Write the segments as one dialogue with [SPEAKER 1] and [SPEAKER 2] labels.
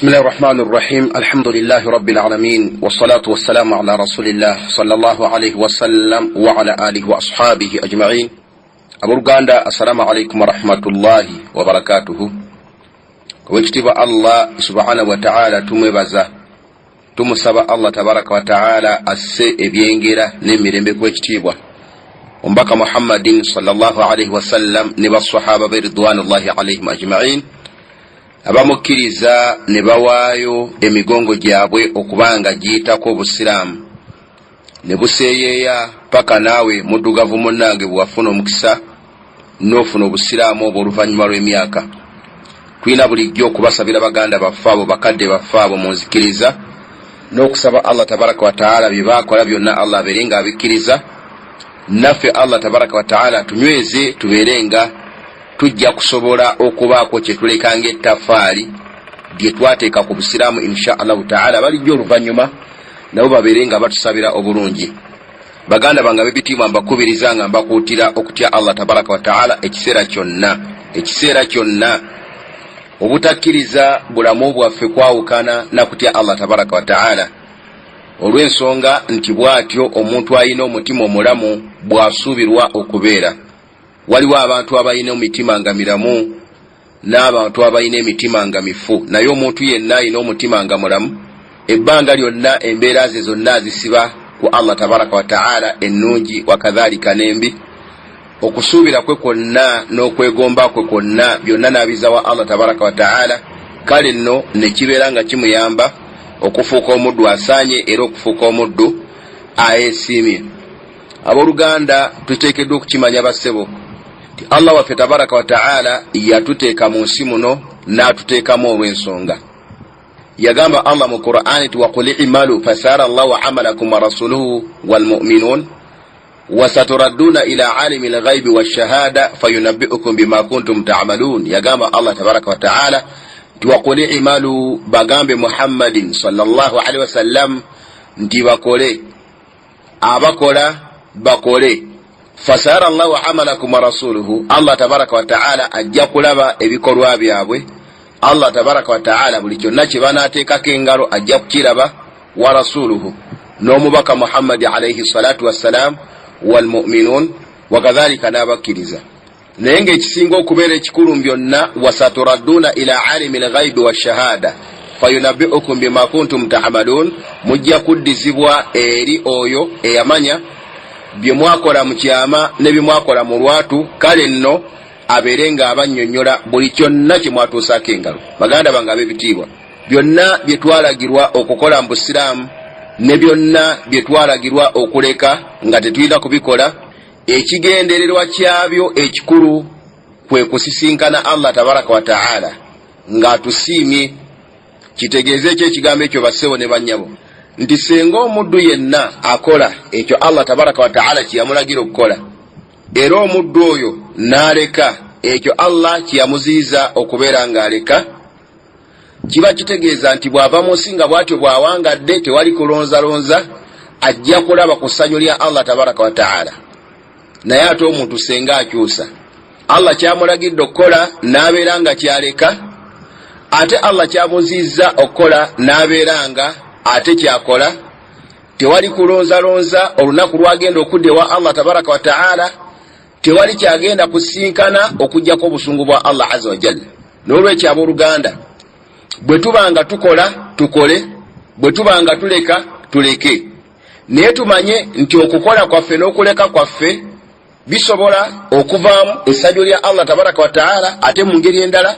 [SPEAKER 1] بسم الله الرحمن الرحيم الحمد لله رب العالمين والصلاة والسلام على رسول الله صلى الله عليه وسلم وعلى آله وأصحابه أجمعين. Abooluganda, assalamu alaikum warahmatullahi wabarakatuhu. Owekitiibwa Allah subhanahu wataala tumwebaza, tumusaba Allah tabaraka wataala asse ebyengera n'emirembe kwekitiibwa omubaka Muhammadin salllah alaihi wasallam ne basahaba be ridwanullahi alaihim ajmain, abamukkiriza ne bawaayo emigongo gyabwe okubanga giyitako obusiraamu ne buseeyeeya paka naawe muddugavu munnange bwe wafuna omukisa n'ofuna obusiraamu obwo oluvannyuma lw'emyaka. Tulina bulijjo okubasabira baganda baffe abo, bakadde baffe abo mu nzikiriza, n'okusaba Allah tabaraka wataala bye baakola byonna Allah abeere nga abikkiriza, naffe Allah tabaraka wataala tunyweze tubeere nga tujja kusobola okubaako kye tuleka ng'ettafaali lye twateeka ku busiraamu insha allahu taala. Balijja oluvannyuma nabo babeere nga batusabira obulungi. Baganda bange ab'ebitiibwa, mbakubiriza nga mbakuutira okutya Allah tabaraka wataala ekiseera kyonna, ekiseera kyonna, obutakkiriza bulamu bwaffe kwawukana na kutya Allah tabaraka wataala, olw'ensonga nti bw'atyo omuntu alina omutima omulamu bw'asuubirwa okubeera. Waliwo abantu abalina emitima nga miramu n'abantu abalina emitima nga mifu, naye omuntu yenna alina omutima nga mulamu ebbanga lyonna embeera ze zonna azisiba ku Allah tabaraka wataala, ennungi wakadhalika n'embi. Okusuubira kwe kwonna n'okwegomba kwe kwonna byonna n'abiza wa Allah tabaraka wataala. Kale nno ne kibeera nga kimuyamba okufuuka omuddu asaanye era okufuuka omuddu ayeesiimye. Abooluganda, tuteekeddwa okukimanya bassebo nti Allah waffe tabaraka wataala yatuteeka mu nsi muno n'atuteekamu olw'ensonga. Yagamba Allah mu Qur'ani nti waqul imalu fasara llahu amalakum wa rasuluhu walmuminun wasaturadduna ila alimi lghaibi washahada fayunabiukum bima kuntum tamalun. Yagamba Allah tabaraka wataala nti waqul imalu, bagambe Muhammadin sallallahu alaihi wasallam nti bakole, abakola bakole, fasara llahu amalakum wa rasuluhu, Allah tabaraka wataala ajja kulaba ebikolwa byabwe. Allah tabaraka wataala buli kyonna kye banaateekako engalo ajja kukiraba, wa rasuluhu, n'omubaka Muhammadi alaihi salatu wassalam, walmuminun wakadhalika, n'abakkiriza. Naye ng'ekisinga okubeera ekikulu byonna, wasaturadduna ila alimi lghaibi washahada fayunabiukum bima kuntum tamaluun, mujja kuddizibwa eri oyo eyamanya bye mwakola mu kyama ne bye mwakola mu lwatu, kale nno abeere ng'abannyonnyola buli kyonna kye mwatuusaako engalo. Baganda bange ab'ebitiibwa, byonna bye twalagirwa okukola mu busiraamu ne byonna bye twalagirwa okuleka nga tetulina kubikola, ekigendererwa kyabyo ekikulu kwe kusisinkana Allah tabaraka wataala ng'atusiimye. Kitegeeze ekyo ekigambo ekyo bassebo ne bannyabo nti senga omuddu yenna akola ekyo Allah tabaraka wataala kyeyamulagira okukola, era omuddu oyo n'aleka ekyo Allah kyeyamuziyiza okubeera ng'aleka, kiba kitegeeza nti bw'ava mu nsi nga bw'atyo bw'awangadde, tewali kulonzalonza, ajja kulaba ku ssanyu lya Allah tabaraka wataala. Naye ate omuntu senga akyusa Allah kyamulagidde okukola n'abeera nga kyaleka, ate Allah kyamuzizza okukola n'abeera nga ate kyakola, tewali kulonzalonza, olunaku lwagenda okudda ewa Allah tabaraka wataala tewali kyagenda kusinkana okugjako obusungu bwa Allah aza wajalla. N'olwekyo abooluganda, bwe tuba nga tukola tukole, bwe tuba nga tuleka tuleke, naye tumanye nti okukola kwaffe n'okuleka kwaffe bisobola okuvaamu essanyu lya Allah tabaraka wataala, ate mu ngeri endala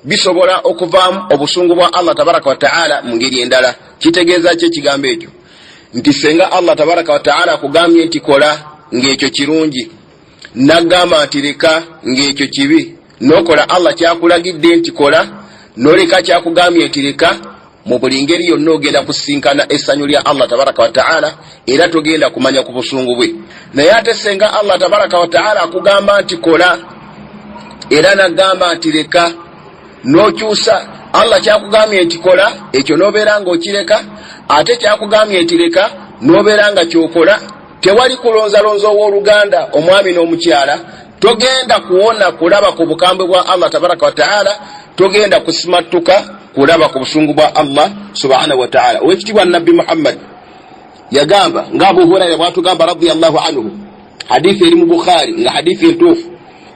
[SPEAKER 1] bisobola okuvaamu obusungu bwa Allah tabaraka wataala mu ngeri endala. Kitegeeza ki ekigambo ekyo? Nti senga Allah tabaraka wataala akugambye nti kola ng'ekyo kirungi, nagamba nti leka ng'ekyo kibi, nokola Allah kyakulagidde nti kola, noleka kyakugambye nti leka, mu buli ngeri yonna ogenda kusinkana essanyu lya Allah tabaraka wataala era togenda kumanya ku busungu bwe. Naye ate senga Allah tabaraka wataala akugamba nti kola era nagamba nti leka, n'okyusa Allah kyakugambye nti kola ekyo n'obeera ng'okireka, ate kyakugambye nti leka n'obeera nga kyokola, tewali kulonzalonza ow'oluganda omwami n'omukyala, Togenda kuwona kulaba ku bukambwe bwa Allah tabaraka wataala, togenda kusimattuka kulaba ku busungu bwa Allah subhanahu wataala. Owekitiibwa Nabbi Muhammad yagamba nga Abu Hurayra bwatugamba radiallahu anhu, hadithi eri mu Bukhari nga hadithi entuufu.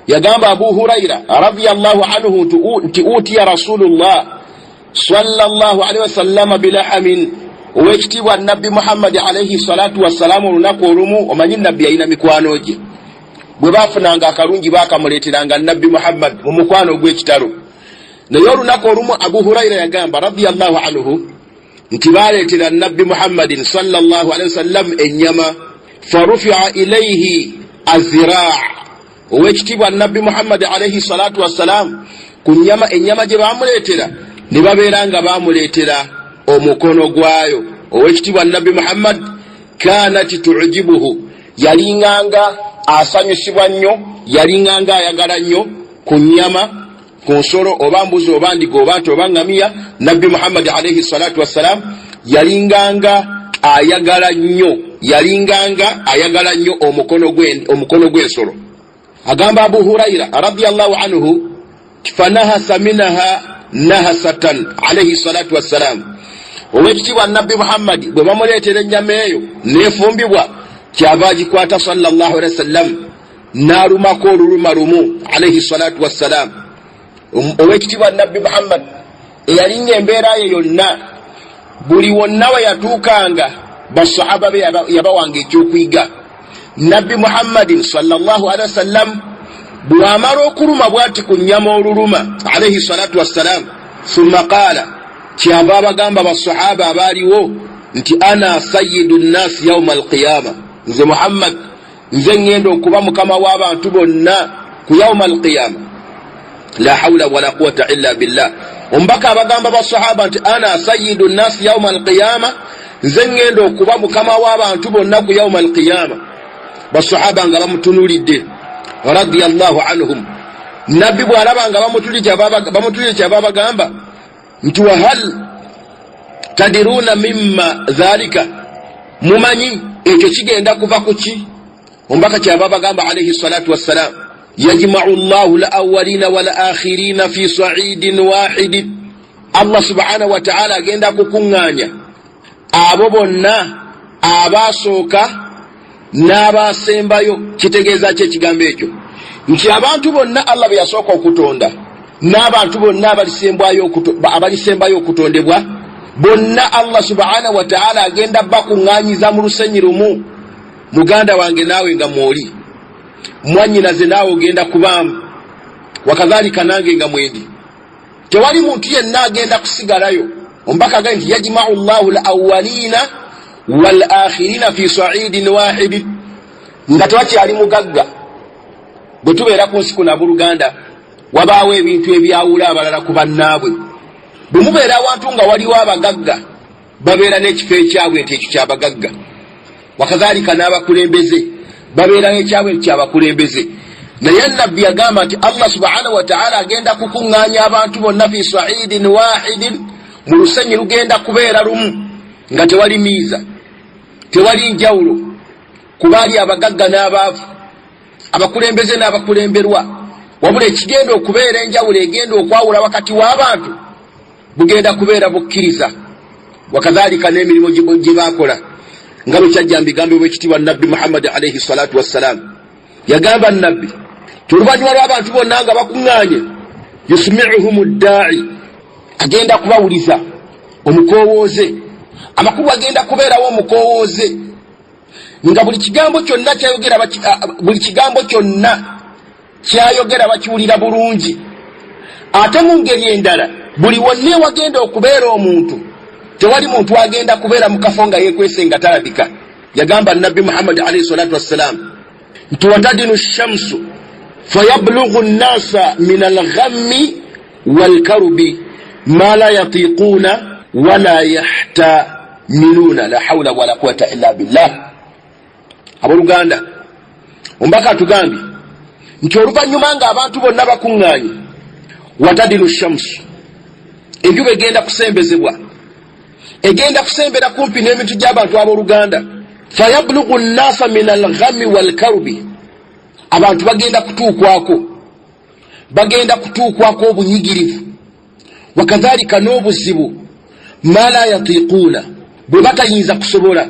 [SPEAKER 1] Yagamba Abu Hurayra radiallahu anhu nti utiya Rasulullah sallallahu alaihi wasallama bilahamin. Owekitiibwa Nabbi Muhammadi alaihi salatu wassalamu, olunaku olumu, omanyi Nabbi yalina mikwano gye, bwe bafunanga akalungi bakamuleeteranga Nabbi Muhammad mu mukwano ogw'ekitalo. Naye olunaku olumu Abu Hurayra yagamba radiallahu anhu nti baleetera Nabbi Muhammadin sallallahu alaihi wasallam ennyama, farufia ilaihi aziraa. Owekitiibwa Nabbi Muhammadi alaihi salatu wassalam, ku nyama, ennyama gye bamuleetera ne babeera nga bamuleetera omukono gwayo. Owekitiibwa Nabbi Muhammad kanat tujibuhu, yalinganga asanyusibwa nnyo, yalinganga ayagala nnyo ku nyama, ku nsolo, oba mbuzi oba ndiga oba nte oba ŋŋamiya. Nabbi Muhammadi alaihi salatu wassalam yalinganga ayagala nnyo, yalinganga ayagala nnyo omukono gw'ensolo. Agamba Abu Hurayra radiallahu anhu, fanahasa minaha nahasatan alaihi salatu wassalam. Owekitiibwa Nabbi Muhammadi bwe bamuleetera ennyama eyo nefumbibwa, kyava agikwata sallallahu alehi wasallam n'alumako oluluma lumu alaihi salatu wassalam. Owekitiibwa Nabbi Muhammad eyalinga embeera ye yonna, buli wonna we yatuukanga, basahaba be yabawanga ekyokuyiga. Nabbi Muhammadin sallallahu alehi wasallam bw'amala okuluma bw'ati ku nnyama oluluma alaihi salatu wassalam, thumma qaala, kyava abagamba basahaba abaaliwo nti ana sayidu nnasi yauma alqiyama, nze Muhammad nze ŋŋenda okuba mukama w'abantu bonna ku yauma alqiyama. La haula wala quwata illa billah. Omubaka abagamba basahaba nti ana sayidu nnasi yauma alqiyama, nze ŋŋenda okuba mukama w'abantu bonna ku yauma alqiyama. Basahaba nga bamutunulidde radiallahu anhum. Nabbi bw'alaba nga bamutunulidde, kyava abagamba nti wahal tadiruuna mimma dhalika, mumanyi ekyo kigenda kuva ku ki? Omubaka kyava abagamba alaihi salatu wassalam, yajmau llahu lawalina walakhirina fi saidin wahidi. Allah subhanahu wataala agenda kukuŋŋaanya abo bonna abaasooka n'abasembayo. Kitegeeza ki ekigambo ekyo? Nti abantu bonna Allah be yasooka okutonda n'abantu bonna abalisembayo okutondebwa bonna, Allah subhanahu wataala agenda bakuŋŋaanyiza mu lusenyi lumu. Muganda wange, naawe nga mwoli, mwanyinaze naawe ogenda kubaamu, wakadhalika nange nga mwendi. Tewali muntu yenna agenda kusigalayo. Omubaka agambye nti yajmau llahu lawalina wal akhirina fi saidin wahidi, nga tewakyali mugagga. Bwe tubeera ku nsi kuno, abooluganda, wabaawo ebintu ebyawula abalala ku bannaabwe. Bwe mubeera awantu nga waliwo abagagga, babeera n'ekifo ekyabwe nti ekyo kyabagagga, wakadhalika n'abakulembeze babeera n'ekyabwe nti kyabakulembeze. Naye Nabbi yagamba nti Allah subhanahu wataala agenda kukuŋŋaanya abantu bonna fi saidin wahidin, mu lusenyi lugenda kubeera lumu, nga tewali miiza, tewali njawulo kubaali abagagga n'abaavu, abakulembeze n'abakulemberwa. Wabula ekigenda okubeera enjawulo egenda okwawula wakati w'abantu bugenda kubeera bukkiriza, wakadhalika n'emirimu gye bakola, nga bwe kyajja mu bigambo bwekitiibwa Nabbi Muhammadi alaihi salatu wassalam. Yagamba Nabbi ti oluvannyuma lw'abantu bonna nga bakuŋŋaanye, yusmiuhum ddaai, agenda kubawuliza omukowooze. Amakulu, agenda kubeerawo omukowooze nga buli kigambo kyonna kyayogera, buli kigambo kyonna kyayogera bakiwulira bulungi. Ate mu ngeri endala, buli wonna ewagenda okubeera omuntu, tewali muntu agenda kubeera mu kafo nga yeekwese nga talabika. Yagamba Nabbi Muhammadi alaihi salatu wassalam nti watadinu shamsu fayablugu nnasa min alghammi walkarubi ma la yatiquuna wala yahtamiluna. La haula wala quwata illa billah. Abooluganda, omubaka atugambye nti oluvannyuma ng'abantu bonna bakuŋŋaanye, watadinu shamsu, enjuba egenda kusembezebwa, egenda kusembera kumpi n'emintu gy'abantu. Abooluganda, fayablugu nnasa min alghami walkarubi. Abantu bagenda kutuukwako, bagenda kutuukwako obunyigirivu, wakadhalika n'obuzibu, ma la yatiquuna, bwe batayinza kusobola,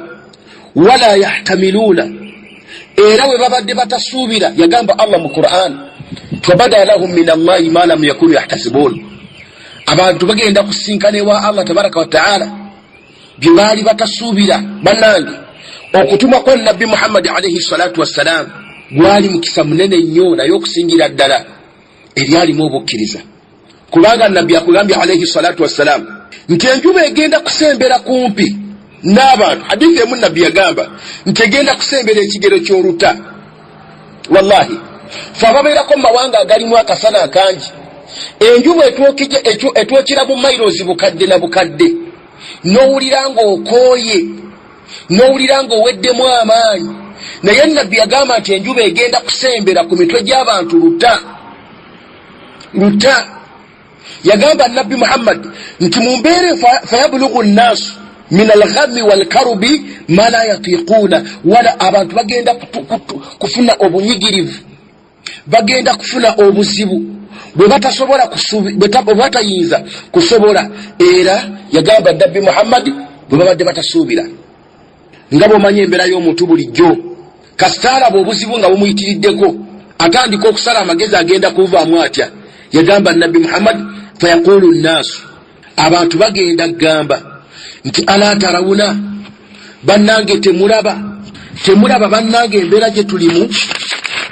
[SPEAKER 1] wala yahtamiluuna, era bwe babadde batasuubira. Yagamba Allah mu Quran, fabada lahum min Allahi ma lam yakunu yahtasibun. Abantu bagenda kusinkana ewa Allah tabaraka wataala bye baali batasuubira. Bannange, okutumwa kwa Nabbi Muhammadi alaihi salatu wassalam gwali mukisa munene nnyo, naye okusingira ddala eryalimu obukkiriza, kubanga Nabbi akugambye alaihi salatu wassalam nti enjuba egenda kusembera kumpi n'abantu. Hadithi emu Nabbi yagamba nti egenda kusembera ekigero ky'oluta. Wallahi, fe ababeerako mu mawanga agalimu akasana akangi, enjuba etwokera mu mairozi bukadde na bukadde, n'owulira ng'okooye, n'owulira ng'oweddemu amaanyi. Naye Nabbi yagamba nti enjuba egenda kusembera ku mitwe gy'abantu luta luta. Yagamba Nabbi Muhammad nti mu mbeera fayabulugu nnaasu min alghami walkarubi ma la yatiquuna wala, abantu bagenda kufuna obunyigirivu, bagenda kufuna obuzibu bwe batasobola, bwe batayinza kusobola. Era yagamba Nabbi Muhammadi bwe babadde batasuubira. Nga bw'omanyi embeera y'omuntu bulijjo, kasita alaba obuzibu nga bumuyitiriddeko, atandika okusala amagezi agenda kuvaamu atya. Yagamba Nabbi Muhammad, fayaqulu nnaasu, abantu bagenda kugamba nti ala tarawuna, bannange temulaba, temulaba bannange embeera gye tulimu,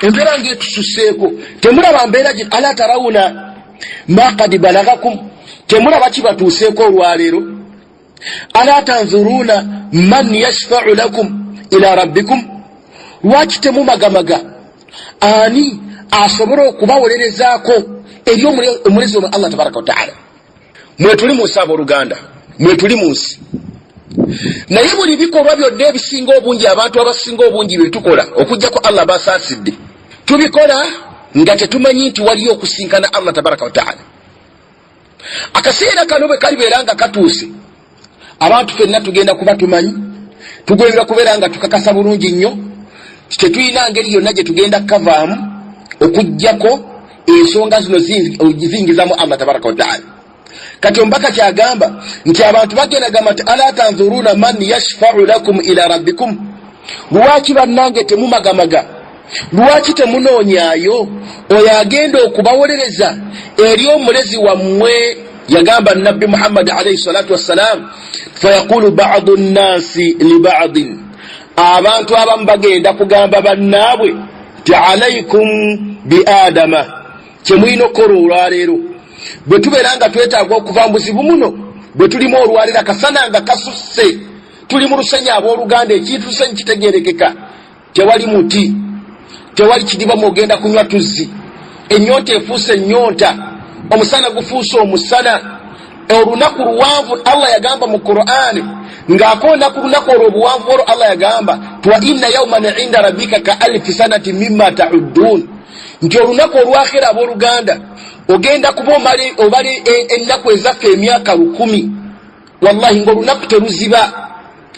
[SPEAKER 1] embeera ngaetususeeko, temulaba mbeera gye, ala tarawuna ma kad balagakum, temulaba kibatuuseeko olwaleero, ala tanzuruuna man yashfau lakum ila rabbikum, lwaki temumagamaga ani asobola okubawolerezaako eri omulezi omwe Allah tabaraka wataala. Mwetuli mu nsi, abooluganda, mwetuli mu nsi, naye buli bikolwa byonna ebisinga obungi, abantu abasinga obungi byetukola, okugjako Allah basaasidde, tubikola nga tetumanyi nti waliyo okusinkana Allah tabaraka wataala. Akaseera kano bwe kalibeera nga katuuse, abantu fenna tugenda kuba tumanyi, tugenda kubeera nga tukakasa bulungi nnyo tetulina ngeri yonna gye tugenda kukavaamu okugjako ensonga zino ziyingizamu Allah tabaraka wataala. Kati omubaka kyagamba nti abantu bagenda gamba nti ala tanzuruna man yashfau lakum ila rabbikum, lwaki bannange temumagamaga, lwaki temunoonyaayo oyo agenda okubawolereza eri omulezi wammwe? Yagamba Nabbi Muhammadi alaihi salatu wassalam, fayaqulu badu nnasi libadin, abantu abamu bagenda kugamba bannaabwe nti alaikum bi Adama. Kyemulina okukola olwaleero, bwe tubeera nga twetaaga okuva mu buzibu muno bwe tulimu olwaleero, akasana nga kasusse, tuli mu lusenyi, abooluganda, ekintu lusenyi kitegerekeka, tewali muti, tewali kidiba mwogenda kunywa tuzzi, ennyonta efuuse ennyonta, omusana gufuuse omusana, olunaku luwanvu. Allah yagamba mu Qur'ani ng'akoona ku lunaku olwo obuwanvu olwo, Allah yagamba twa inna yauman inda rabbika ka alifi sanati mimma ta'uddun, nti olunaku olwakhera, abooluganda, ogenda kuba obala ennaku ezaffe emyaka 1000. Wallahi, ngaolunaku teruziba,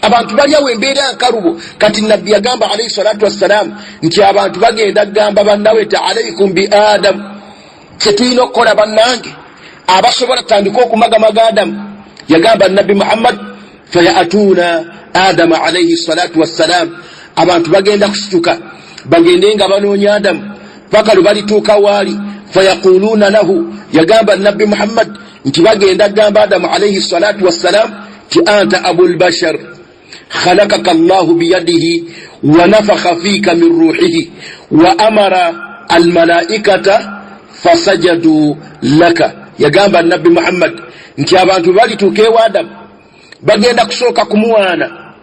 [SPEAKER 1] abantu balyawo embeera nkalubo. Kati Nabbi yagamba alaihi salatu wassalam nti abantu bagenda kugamba bannawe ti alaikum bi Adamu, kyetulina okukola bannange abasobola tutandike okumagamaga Adamu. Yagamba Nabbi Muhammad, fayatuuna Adama alaihi salatu wassalam, abantu bagenda kusituka bagende nga banoonya Adamu paka lwe balituuka waali, fayaquluuna lahu, yagamba Nabbi Muhammad nti bagenda kugamba Adamu alaihi salatu wassalam ti anta abulbashar khalakaka Llahu biyadihi wa nafakha fiika min ruhihi wa amara almalaikata fasajadu laka. Yagamba Nabbi Muhammad nti abantu balituuka ewa Adamu bagenda kusooka kumuwaana,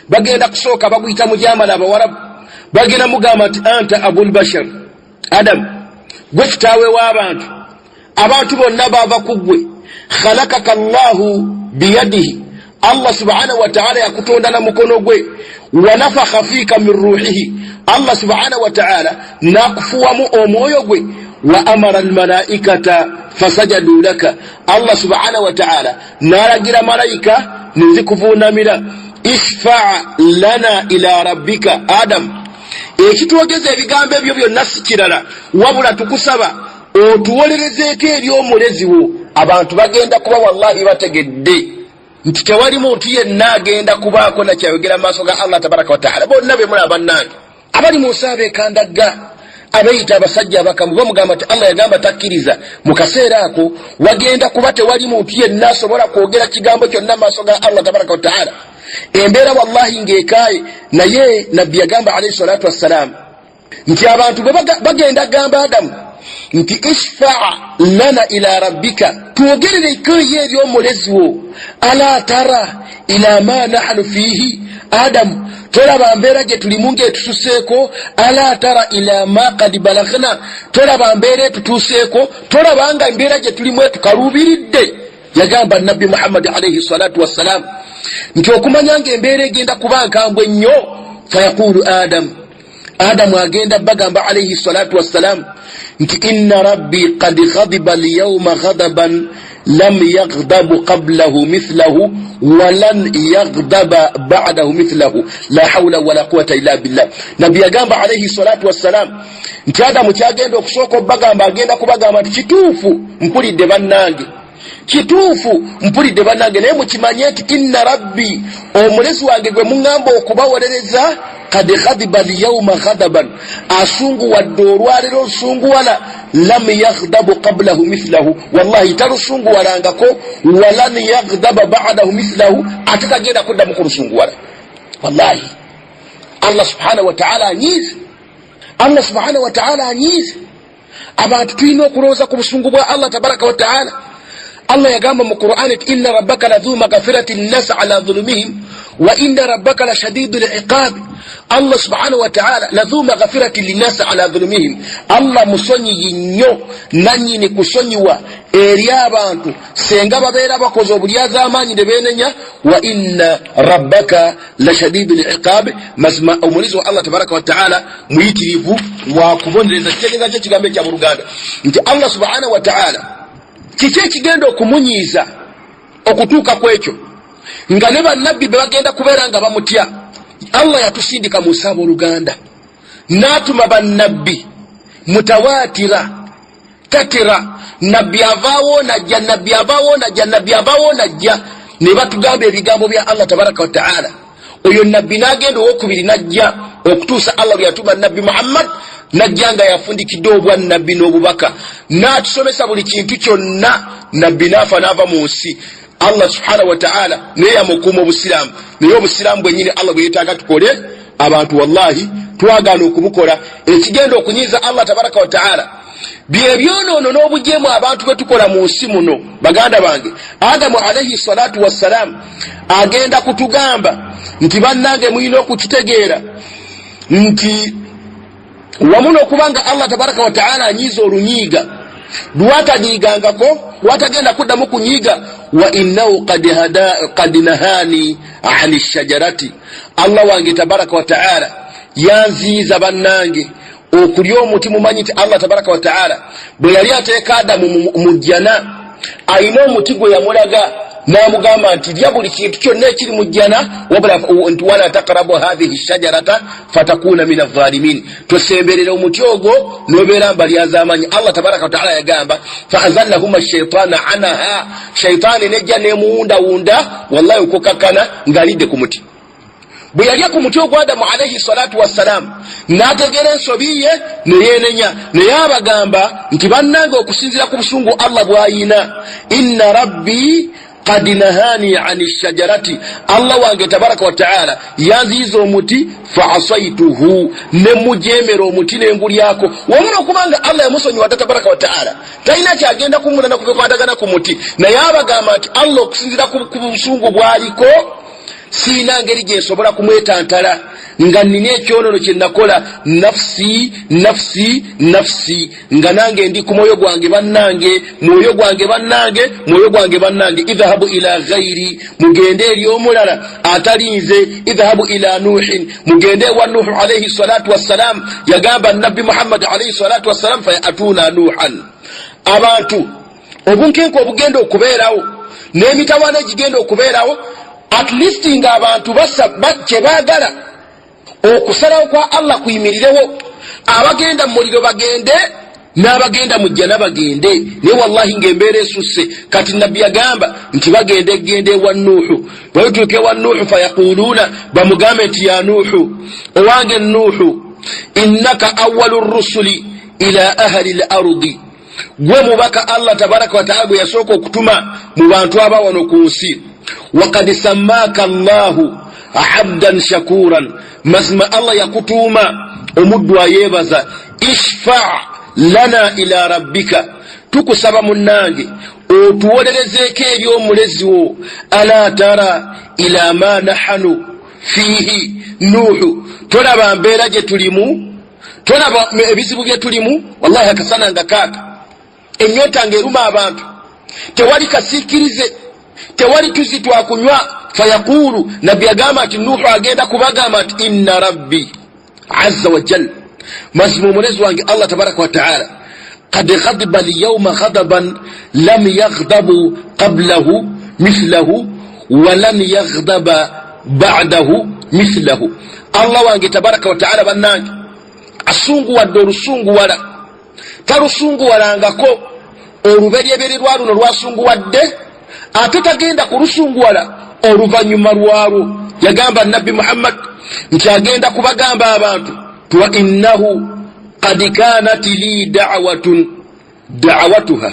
[SPEAKER 1] bagenda kusooka baguyita mujamala abawarabu, bagenda mugamba nti anta abulbashar, Adamu gwe kitaawe w'abantu, abantu bonna bava ku ggwe, khalakaka Llahu biyadihi, Allah subhanahu wataala yakutonda na mukono gwe, wanafakha fiika min ruhihi, Allah subhanahu wataala nakufuwamu omwoyo gwe, wa amara almalaikata fasajadu laka, Allah subhanahu wataala nalagira malayika nezikuvuunamira, ishfaa lana ila rabbika. Adamu, Ekitwogeza ebigambo ebyo byonna si kirala wabula tukusaba otuwolerezeeko eri omulezi wo. Abantu bagenda kuba wallahi bategedde nti tewali muntu yenna agenda kubaako nakyayogera mu maaso ga Allah tabaraka wataala. Bonna bemulaba bannange abali mu nsi abekandagga, abeeyita abasajja abakamu, bamugamba nti Allah yagamba takkiriza. Mu kaseera ako wagenda kuba tewali muntu yenna asobola kwogera kigambo kyonna mu maaso ga Allah tabaraka wataala. Embeera wallahi ng'ekaaye, naye nabbi yagamba alaihi salatu wassalaamu nti abantu bwe bagenda gamba Adamu nti ishfaa lana ila rabbika, twogerereko ye eri omulezi wo. Ala tara ila ma nahnu fiihi, Adamu tolaba mbeera gye tulimu ng'etususeeko? Ala tara ila ma kad balagna, tolaba mbeera etutuuseeko? Tolaba nga embeera gye tulimu etukaluubiridde? Yagamba nabbi Muhammadi alaihi salatu wassalaamu nti okumanya nga embeera egenda kuba nkambwe nnyo, fayaqulu Adamu, Adamu agenda bagamba alaihi salatu wassalaamu nti inna rabbi kad ghadiba lyauma ghadaban lam yaghdabu qablahu mithlahu walan yaghdaba ba'dahu mithlahu, la hawla wala quwata illa billah. Nabbi yagamba alaihi salatu wassalaamu nti Adamu kyagenda okusooka obagamba, agenda kubagamba nti kituufu mpulidde bannange, kituufu mpulidde bannange, naye mukimanye nti inna rabbi, omulezi wange gwe muŋŋamba okubawolereza, kad ghadiba lyauma ghadaban, asunguwadde olwaleero osunguwala, lam yaghdabu qablahu mithlahu, wallahi talusunguwalangako, walan yaghdaba ba'dahu mithlahu, ate tagenda kuddamu kulusunguwala. Wallahi Allah subhanahu wataala anyiize, Allah subhanahu wataala anyiize. Abantu tulina okulowooza ku busungu bwa Allah tabaraka wataala. Allah yagamba mu Qur'ani nti inna rabbaka ladhu magfirati nnasi ala dhulumihim wa inna rabbaka la shadidu liqabi. Allah subhanahu wataala ladhu magfirati linnasi ala dhulumihim, Allah musonyiyi nnyo, nanyini kusonyiwa eri abantu senga babeera bakoze obulyazaamaanyi ne beenenya. Wa inna rabbaka la shadidu liqabi, mazima omulizi wa Allah tabaraka wataala muyitirivu wa kubonereza. Kitegeeza ki ekigambo ekya buluganda nti Allah subhanahu wataala kiki ekigenda okumunyiiza okutuuka ku ekyo nga ne bannabbi be bagenda kubeera nga bamutya? Allah yatusindika mu nsi abooluganda, n'atuma bannabbi mutawatira tatira, nabbi avaawo najja, nabbi avaawo najja, nabbi avaawo najja, ne batugamba ebigambo bya Allah tabaraka wataala. Oyo nabbi n'agenda, owokubiri najja, okutuusa Allah lwe yatuma nabbi Muhammad, najja nga yafundikidde obwannabbi n'obubaka, n'atusomesa buli kintu kyonna. Nabbi n'afa n'ava mu nsi, Allah subhanahu wataala naye yamukuuma obusiraamu. Naye obusiraamu bwennyini Allah bwe yeetaaga tukole, abantu wallahi twagaana okubukola. Ekigenda okunyiiza Allah tabaraka wataala byebyonoono n'obujeemu abantu bwe tukola mu nsi muno. Baganda bange, Adamu alaihi salatu wassalaamu agenda kutugamba nti bannange mulina okukitegeera nti wamu n'okuba nga Allah tabaraka wataala anyiiza olunyiiga lwatanyiigangako, lwatagenda kuddamu kunyiiga, wa innahu kad nahani ani shajarati, Allah wange tabaraka wataala yanziiza bannange okulya omuti. Mumanyi nti Allah tabaraka wataala bwe yali ateeka Adamu mu jjana, ayina omuti gwe yamulaga n'amugamba nti lya buli kintu kyonna ekiri mu jjana, wabula nti wala taqrabu hathihi shajarata fatakuna min alzalimin, tosemberera omuti ogwo nobeera mbalyazamanyi. Allah tabaraka wataala yagamba faazallahuma shaitana anaha, shaitaani nejja nemuwundawunda wallahi okukakkana ng'alidde ku muti. Bwe yalya ku muti ogwa Adamu alaihi salatu wassalaamu n'ategeera ensobi ye neyeenenya, naye abagamba nti bannange okusinziira ku busungu Allah bw'ayina, inna rabbi kad nahani ani shajarati, Allah wange tabaraka wataala yanziyiza omuti, faasaituhu, nemujemera omuti nengulyako. Wamu nokubanga Allah yamusonyiwa dda tabaraka wataala, talina kyagenda kumunana kubikwatagana ku muti, naye abagamba nti Allah okusinziira ku busungu bwaliko siina ngeri gyensobola kumwetantala nga nina ekyonono kyenakola, nafsi nafsi nafsi, nga nange ndi ku mwoyo gwange bannange, mwoyo gwange bannange, mwoyo gwange bannange, idhahabu ila ghairi, mugende eri omulala atali nze, idhahabu ila nuhin, mugende ewa Nuhu alaihi salatu wassalam. Yagamba nabbi Muhammadi alaihi salatu wassalam, fayatuna Nuhan. Abantu obunkenke obugenda okubeerawo n'emitawaana egigenda okubeerawo, at least nga abantu kyebaagala. Okusalawo kwa Allah kuyimirirewo, abagenda mu muliro bagende n'abagenda mu jjana bagende. Naye wallahi ng'embeera esusse. Kati Nabbi yagamba nti bagenda egenda ewa Nuuhu. Bwe bituuka ewa Nuuhu, fayaquluuna, bamugambe nti ya Nuuhu, owange Nuuhu, innaka awalu rusuli ila ahali l ardi, gwe mubaka Allah tabaraka wataala gwe yasooka okutuma mu bantu aba wano ku nsi. Wakad sammaaka Llahu abdan shakuran, mazima Allah yakutuuma omuddu ayeebaza. Ishfa lana ila rabbika, tukusaba munnange otuwolerezeeko eri omulezi wo. Ala tara ila ma nahanu fiihi, Nuuhu, tolaba mbeera gye tulimu? Tolaba ebizibu bye tulimu? Wallahi akasana nga kaaka, ennyota ng'eruma abantu, tewali kasiikirize, tewali tuzzi twakunywa. Fayaquulu, Nabbi agamba nti Nuuhu agenda kubagamba nti inna rabbi azza wajal, mazima omulezi wange Allah tabaraka wataala, kad ghadiba lyauma ghadaban lam yaghdabu qablahu mithlahu walan yaghdaba badahu mithlahu. Allah wange tabaraka wataala bannange asunguwadde olusunguwala talusunguwalangako oluberyeberye lwa luno lwasunguwadde, ate tagenda kulusunguwala oluvannyuma lwalwo. Yagamba Nabbi Muhammad nti agenda kubagamba abantu wa innahu kad kanat li dawatun dawatuha,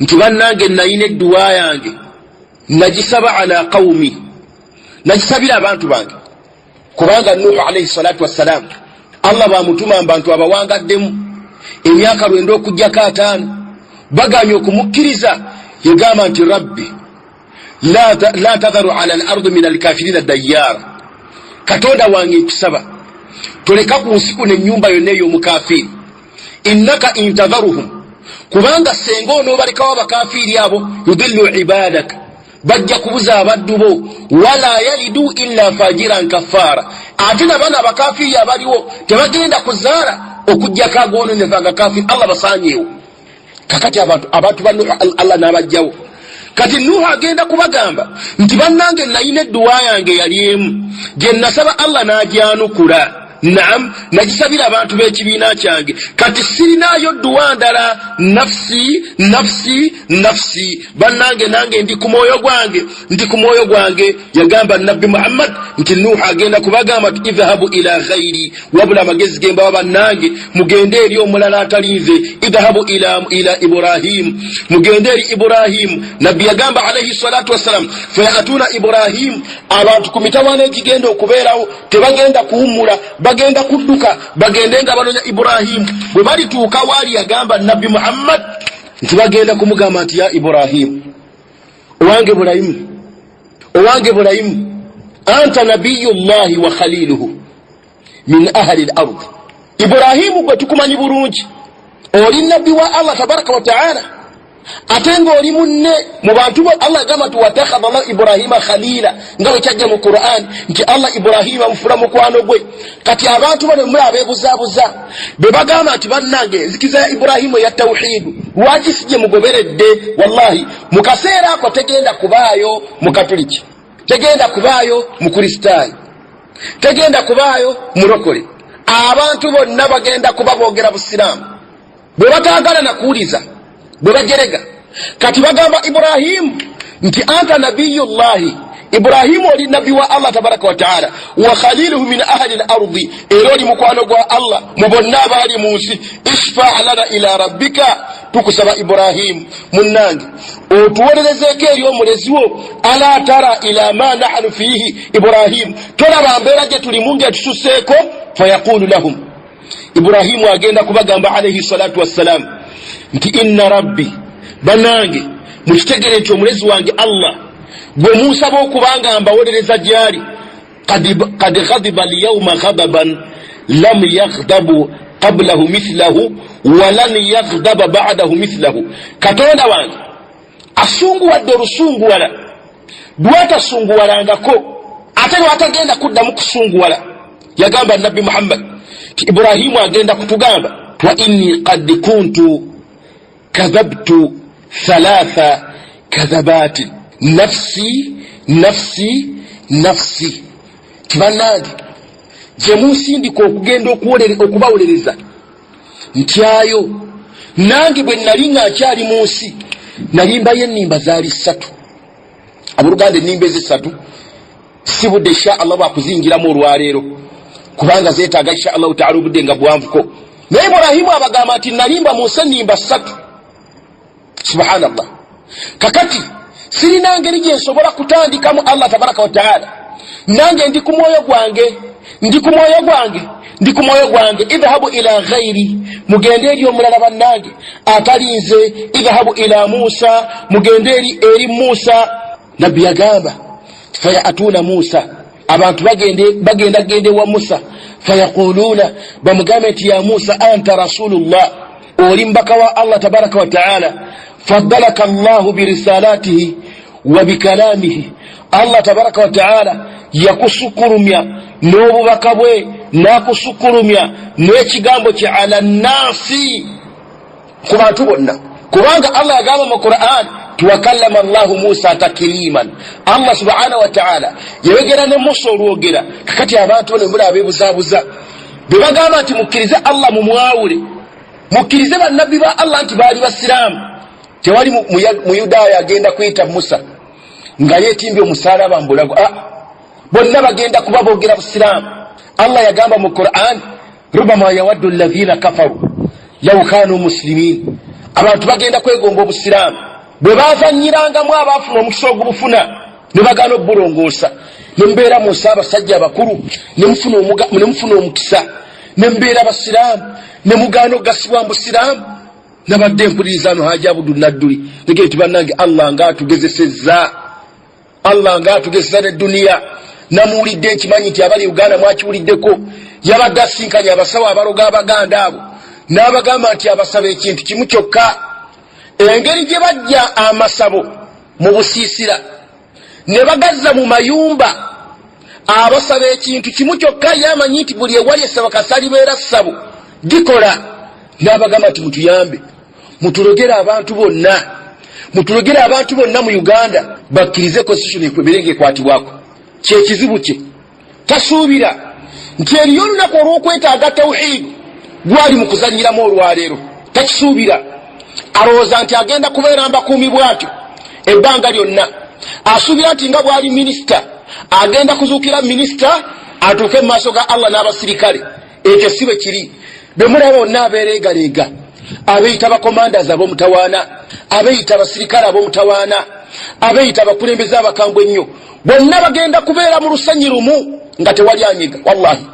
[SPEAKER 1] nti bannange nayina edduwa yange nagisaba ala qaumi, nagisabira abantu bange. Kubanga Nuhu alaihi salatu wassalaamu Allah bamutuma mu bantu abawangaddemu emyaka 90 okugjako 50, baganye okumukkiriza. Yagamba nti rabbi la tadharu ala al ardi min alkafirina dayyaara, Katonda wange nkusaba toleka ku nsi kuno ennyumba yonna ey'omukafiiri. Innaka intadharuhum, kubanga senga onoobalekawo abakafiiri abo, yudillu ibadaka, bajja kubuza abaddu bo, wala yalidu illa fajiran kafaara, ate nabano abakafiiri abaliwo tebagenda kuzaala okugjako agoononeva nga kafiri. Allah basanyeewo. Kakati abantu ba Nuhu Allah n'abajjawo. Kati Nuhu agenda kubagamba nti bannange nayina edduwa yange yali emu gye nasaba Allah n'agyanukula, naam, nagisabira abantu b'ekibiina kyange. Kati sirinaayo dduwa ndala, nafsi nafsi nafsi, bannange nange ndi ku mwoyo gwange, ndi ku mwoyo gwange. Yagamba Nabbi Muhammad nti Nuhu agenda kubagamba nti idhahabu ila ghairi, wabula amagezi gembawa bannange, mugende eri omulala atali nze. Idhahabu ila Ibrahimu, mugende eri Ibrahimu. Nabbi yagamba alaihi salatu wassalam, fayatuna Ibrahimu, abantu ku mitawaana egigenda okubeerawo tebagenda kuwummula, bagenda kudduka bagende nga banonya Ibrahimu. Bwe balituuka waali, yagamba Nabbi Muhammad nti bagenda kumugamba nti ya Ibrahimu, owange Burayimu, owange Burayimu, anta nabiyullahi wa khaliluhu min ahli l ard. Ibrahimu, gwe tukumanyi bulungi, oli nabbi wa Allah tabaraka wataala, ate ng'oli munne mu bantu bo. Allah agamba nti watakhadha llahu Ibrahima khalila, nga bwe kyajja mu Quran nti Allah Ibrahima amufula mukwano gwe. Kati abantu bano muli abeebuzaabuza be bagamba nti bannange enzikiza ya Ibrahimu eya tawhidu lwaki si gye mugoberedde? Wallahi mu kaseera ako tegenda kubaayo mukatuliki, tegenda kubaayo mukristaayo, tegenda kubaayo mulokole. Abantu bonna bagenda kuba boogera busiraamu bwe bataagala nakuwuliza bwe bajerega. Kati bagamba Ibrahimu nti anta nabiyullahi, Ibrahimu oli nabbi wa Allah tabaraka wataala, wa khaliluhu min ahli l ardi, era oli mukwano gwa Allah mu bonna abaali mu nsi. Ishfa lana ila rabbika, tukusaba Ibrahimu munnange otuwolerezeeko eri omulezi wo. Ala tara ila ma nahnu fiihi, Ibrahimu, tolaba mbeera gye tulimu ng'etususeeko? Fayaqulu lahum, Ibrahimu agenda kubagamba alaihi salatu wassalam nti inna rabbi, banange mukitegere nti omulezi wange Allah gwe munsaba okubanga mbawolereza gyali, kad ghadiba lyauma ghadaban lam yaghdabu qablahu mithlahu walan yaghdaba badahu mithlahu. Katonda wange asunguwadde olusunguwala lwatasunguwalangako, ate lwatagenda kuddamu kusunguwala. Yagamba Nabbi Muhammad ti Ibrahimu agenda kutugamba wa inni kad kuntu kadhabtu thalatha kadhabati, nafsi nafsi nafsi, tibannange. Gye munsindika okugenda okubawolereza ntyayo. Nange bwe nali nga nkyali mu nsi, nalimbayo ennimba zaali ssatu. Abooluganda, ennimba ezessatu si budde insha Allah bwakuzingiramu olwaleero, kubanga zeetaaga insha Allahu taala obudde nga bwanvuko. Naye Iburahimu abagamba nti nalimba mu nsi ennimba ssatu. Subhanallah. Kakati sirina ngeri gyensobola kutandikamu Allah tabaraka wataala, nange ndi ku mwoyo gwange, ndi ku mwoyo gwange, ndi ku mwoyo gwange. Idhabu ila ghairi, mugende eri omulala bannange atali nze. Idhabu ila Musa, mugende eri Musa. Nabbi yagamba fayatuna Musa, abantu bagenda gende wa Musa, fayaquluuna, bamugambe nti ya Musa, anta rasulullah, oli mbaka wa Allah tabaraka wataala, faddalaka Llahu birisalatihi wa bikalamihi, Allah tabaraka wataala yakusukulumya n'obubaka bwe, n'akusukulumya n'ekigambo kye, ala nnansi, ku bantu bonna. Kubanga Allah yagamba mu Quran tiwakallama Llahu Musa takiriman, Allah subhanahu wataala yayogera ne Musa olwogera. Kakati abantu bano muli abeebuzaabuza bwe bagamba nti mukkirize Allah mumwawule, mukkirize bannabbi ba Allah nti baali basiraamu, tewali muyudaaya agenda kuyita Musa nga yeetimbye omusaalaba mbulago. Bonna bagenda kuba boogera busiraamu. Allah yagamba mu Quran rubama yawaddu alladhina kafaru law kanu muslimin, abantu bagenda kwegomba obusiraamu bwe bavannyirangamu abaafuna omukisa ogubufuna ne bagaana obulongoosa. Ne mubeera mu nsi abasajja abakulu, ne mufuna omukisa ne mubeera basiraamu, ne mugaana okugasibwa mu busiraamu. Nabadde mpuliriza no Haji Abudu Nadduli, negee nti bannange, Allah nga atugezesezza, Allah nga atugezesa ne duniya. Namuwulidde, nkimanyi nti abali Uganda mwakiwuliddeko, yabadde asinkanye abasawo abaloga abaganda abo, n'abagamba nti abasaba ekintu kimu kyokka, engeri gye bajja amasabo mu busiisira ne bagazza mu mayumba, abasaba ekintu kimu kyokka. Ye amanyi nti buli ewali essabo kasalibeera ssabo gikola. N'abagamba nti mutuyambe, mutulogere abantu bonna, mutulogere abantu bonna mu Uganda bakkirize constitution ebeere ng'ekwatibwako. Kyekizibu kye tasuubira nti eriyo olunaku olw'okwetaaga tawhidi gwali mu kuzanyiramu olwaleero, takisuubira. Alowooza nti agenda kubeera mbakuumi bwatyo ebbanga lyonna. Asuubira nti nga bwali minisita agenda kuzuukira minisita atuuke mu maaso ga Allah n'abasirikale. Ekyo si bwe kiri. Bemulaba bonna abeereegaleega, abeeyita bakomandas ab'omutawaana, abeeyita abasirikale ab'omutawaana, abeeyita abakulembeze abakambwe ennyo, bonna bagenda kubeera mu lusenyi lumu nga tewali anyega, wallahi,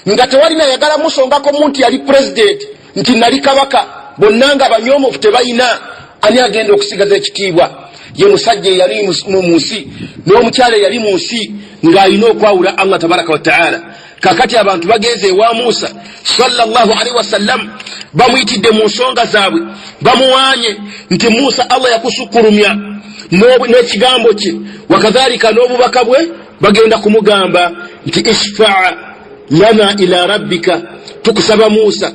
[SPEAKER 1] nga tewali nayagala musongako mu nti yali pulezidenti, nti nali kabaka. Bonna nga banyoomofu, tebalina ani agenda okusigaza ekitiibwa. Ye musajja eyali mu nsi n'omukyala eyali mu nsi ng'alina okwawula Allah tabaraka wataala. Kakati abantu bagenze ewa Musa sallallahu alaihi wasallam, bamuyitidde mu nsonga zaabwe, bamuwanye nti Musa, Allah yakusukkulumya n'ekigambo kye, wakadhalika n'obubaka bwe. Bagenda kumugamba nti ishfaa lana ila rabbika, tukusaba Musa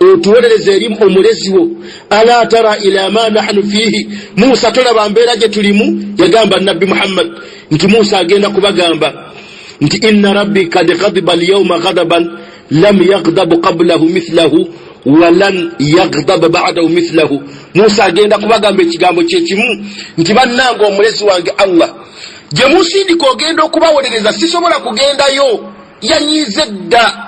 [SPEAKER 1] otuwolereza eri omulezi wo. Ala tara ila ma nahnu fiihi, Musa tolaba mbeera gye tulimu? Yagamba Nabbi Muhammad nti Musa agenda kubagamba nti inna rabbi kad ghadiba alyauma ghadaban lam yagdabu qablahu mithlahu walan yagdaba badahu mithlahu. Musa agenda kubagamba ekigambo kyekimu nti bannange, omulezi wange Allah gye munsindika ogenda okubawolereza, sisobola kugendayo, yanyiize dda.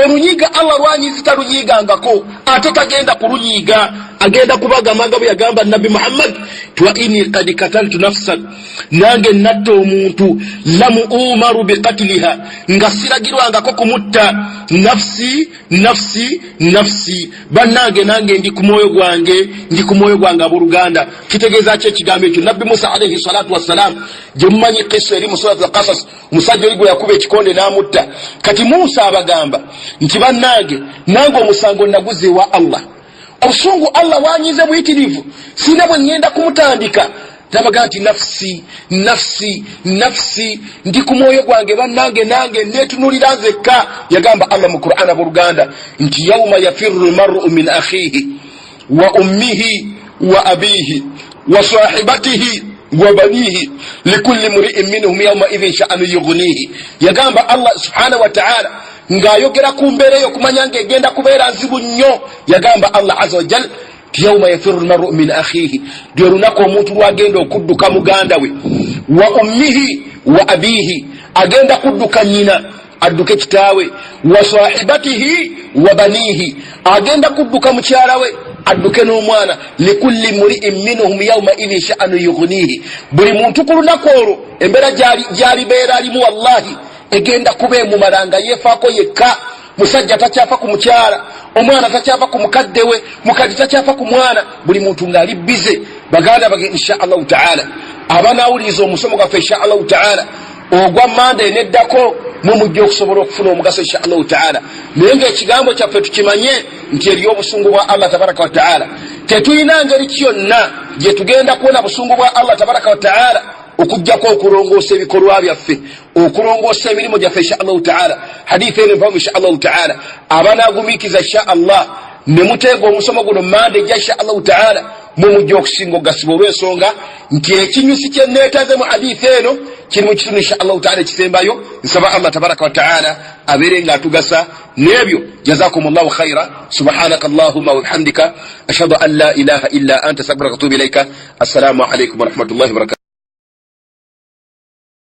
[SPEAKER 1] Olunyiga Allah lwanyiizi talunyiigangako, ate tagenda kulunyiiga. Agenda kubagamba nga bwe yagamba Nabbi Muhammad ti wa inni kad kataltu nafsan, nange natta omuntu, lam umaru bikatiliha, nga siragirwangako kumutta. Nafsi, nafsi, nafsi, bannange, nange ndi ku mwoyo gwange, ndi ku mwoyo gwange. Abooluganda, kitegeeza ki ekigambo ekyo? Nabbi Musa alaihi salatu wassalam, gye mumanyi kisa eri mu Surat Alkasas, omusajja oli gwe yakuba ekikonde n'amutta. Kati Musa abagamba nti bannange, nange omusango naguze ewa Allah, obusungu Allah wanyize buyitirivu, sirina bwe ŋŋenda kumutandika. Nabaga nti nafsi, nafsi, nafsi, ndi ku mwoyo gwange, bannange, nange neetunulira nzekka. Yagamba Allah mu Quran, abooluganda, nti yauma yafiru lmaru min akhihi wa ummihi wa abihi wa sahibatihi wa banihi likulli mriin minhum yauma idhin sha'anu yughnihi. Yagamba Allah subhanahu wa ta'ala Ng'ayogera ku mbeera eyo, okumanya ng'egenda kubeera nzibu nnyo, yagamba Allah aza wajal ti yauma yafiru lmaru min akhihi, lwe lunaku omuntu lwagenda okudduka muganda we, wa ummihi wa abiihi, agenda kudduka nyina adduke kitaawe, wa sahibatihi wa baniihi, agenda kudduka mukyala we adduke n'omwana, likulli muriin minhum yauma idhin sha'anu yughnihi. Buli muntu ku lunaku olwo embeera gyalibeera alimu, wallahi egenda kuba emumala nga yeefaako yekka. Musajja takyafa ku mukyala, omwana takyafa ku mukadde we, mukadde takyafa ku mwana, buli muntu ng'ali bize. Baganda bage, insha Allahu taala, abanawuliriza omusomo gwaffe insha Allahu taala ogwa manda eneddako, mwe mujja okusobola okufuna omugaso insha Allahu taala. Naye ngaekigambo kyaffe tukimanye nti eriyo obusungu bwa Allah tabaraka wataala. Tetulina ngeri kyonna gye tugenda kuwona busungu bwa Allah tabaraka wataala okugjako okulongoosa ebikolwa byaffe, okulongoosa emirimu gyaffe insha Allahu taala. Haditha eno empamu insha Allahu taala. Abanagumiikiza insha Allah ne muteega omusomo guno manda ejja insha Allahu taala, mwe mujja okusinga okugasibwa, olw'ensonga nti ekinyusi kye neetaze mu haditha eno kiri mu kitundu insha Allahu taala ekisembayo. Nsaba Allah tabaraka wataala abeere nga atugasa n'ebyo. Jazakum llahu khaira. Subhanaka allahumma wabihamdika, ashhadu an la ilaha illa anta, astaghfiruka wa atubu ilaika. Assalamu alaikum warahmatullahi wabarakatu.